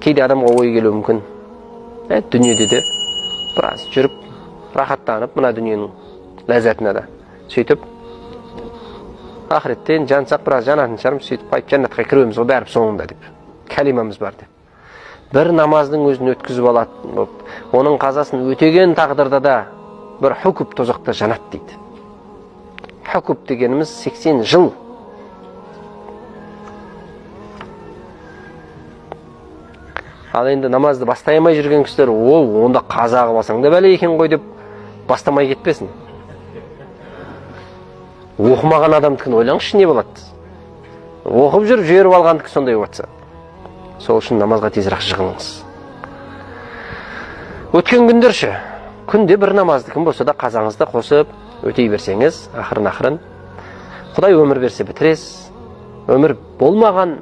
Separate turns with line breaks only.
Кейде адамға ой келуі мүмкін, дүниеде де біраз жүріп рахаттанып, мына дүниенің ләззатына да, сөйтіп ақыреттен жансақ біраз жанатын шығармыз, сөйтіп қайтып жәннатқа кіреміз ғой бәрі соңында деп, кәлимамыз бар деп. Бір намаздың өзін өткізіп алатын болып, оның қазасын өтеген тағдырда да бір хүкіп тозақта жанады дейді. Хүкіп дегеніміз 80 жыл. Ал енді намазды бастай алмай жүрген кісілер, о, онда қаза қылып алсаң да бәле екен ғой деп бастамай кетпесін. Оқымаған адамдікін ойлаңызшы, не болады? Оқып жүріп жіберіп алғандікі сондай болып жатса. Сол үшін намазға тезірек жығылыңыз. Өткен күндер ше, күнде бір намаздікін болса да қазаңызды қосып өтей берсеңіз, ақырын-ақырын Құдай өмір берсе бітіресіз. Өмір болмаған